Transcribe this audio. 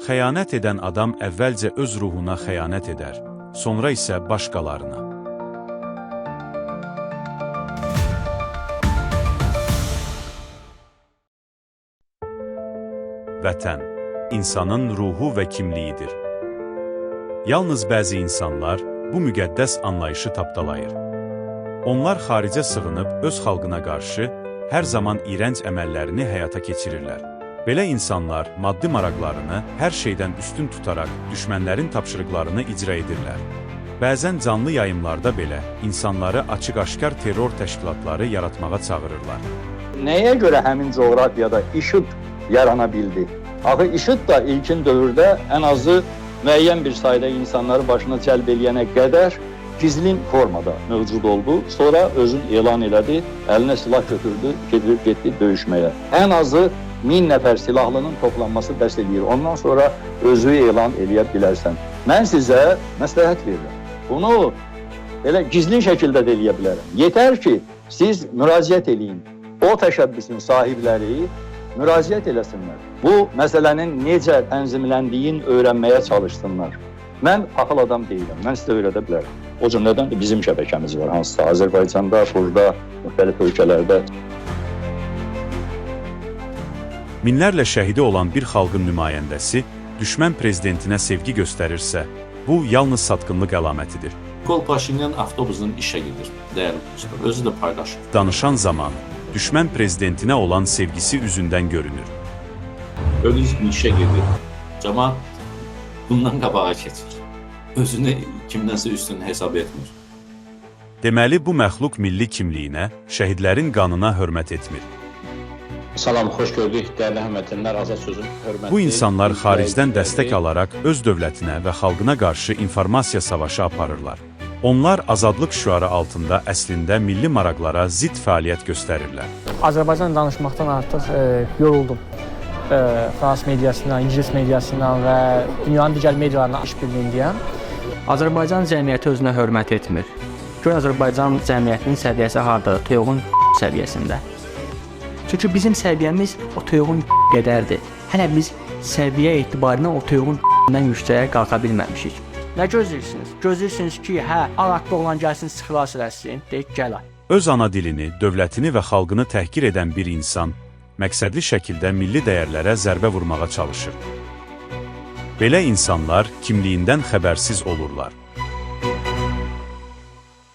Xəyanət edən adam əvvəlcə öz ruhuna xəyanət edər, sonra isə başqalarına. Vətən insanın ruhu və kimliyidir. Yalnız bəzi insanlar bu müqəddəs anlayışı tapdalayır. Onlar xaricə sığınıb öz xalqına qarşı hər zaman iyrənc əməllərini həyata keçirirlər. Belə insanlar maddi maraqlarını hər şeydən üstün tutaraq düşmənlərin tapşırıqlarını icra edirlər. Bəzən canlı yayımlarda belə insanları açıq-aşkar terror təşkilatları yaratmağa çağırırlar. Nəyə görə həmin coğrafiyada IŞİD yarana bildi? Axı IŞİD da ilkin dövrdə ən azı müəyyən bir sayda insanları başına cəlb eləyənə qədər gizlin formada mövcud oldu. Sonra özün elan elədi, əlinə silah götürdü, gedirib getdi döyüşməyə. Ən azı 1000 nəfər silahlının toplanması bəs eləyir. Ondan sonra özü elan eləyə bilərsən. Mən sizə məsləhət verirəm. Bunu elə gizlin şəkildə də eləyə bilərəm. Yetər ki, siz müraciət eləyin. O təşəbbüsün sahibləri müraciət eləsinlər. Bu məsələnin necə tənzimləndiyini öyrənməyə çalışsınlar. Mən paxıl adam deyiləm. Mən sizə öyrədə bilərəm. O cümlədən də bizim şəbəkəmiz var. Hansısa Azərbaycanda, burada, müxtəlif ölkələrdə. Minlərlə şəhidi olan bir xalqın nümayəndəsi düşmən prezidentinə sevgi göstərirsə, bu yalnız satqınlıq əlamətidir. Nikol Paşinyan avtobusla işə gedir, dəyərli dostlar. Özü də paylaşır. Danışan zaman düşmən prezidentinə olan sevgisi üzündən görünür. Gördüyünüz kimi işə gedir. Camaat bundan qabağa keçir. Özünü kimdənsə üstün hesab etmir. Deməli bu məxluq milli kimliyinə, şəhidlərin qanına hörmət etmir. Salam, xoş gördük dəyərli həmvətənlər, Azad Sözün hörmətli Bu insanlar xaricdən dəstək izləyiciləri. Alaraq öz dövlətinə və xalqına qarşı informasiya savaşı aparırlar. Onlar azadlıq şüarı altında əslində milli maraqlara zidd fəaliyyət göstərirlər. Azərbaycan danışmaqdan artıq yoruldum. Frans mediasından, İngilis mediasından və dünyanın digər medialarından işbirliyindəyəm. Azərbaycan cəmiyyəti özünə hörmət etmir. Gör Azərbaycan cəmiyyətinin səviyyəsi hardadır? Toyuğun səviyyəsində. Çünki bizim səviyyəmiz o toyuğun qədərdir. Hələ biz səviyyə etibarilə o toyuğun yüksəyə qalxa bilməmişik. Nə gözləyirsiniz? Gözləyirsiniz ki, hə, ağ atlı oğlan gəlsin, xilas eləsin, deyək gəl. Öz ana dilini, dövlətini və xalqını təhqir edən bir insan məqsədli şəkildə milli dəyərlərə zərbə vurmağa çalışır. Belə insanlar kimliyindən xəbərsiz olurlar.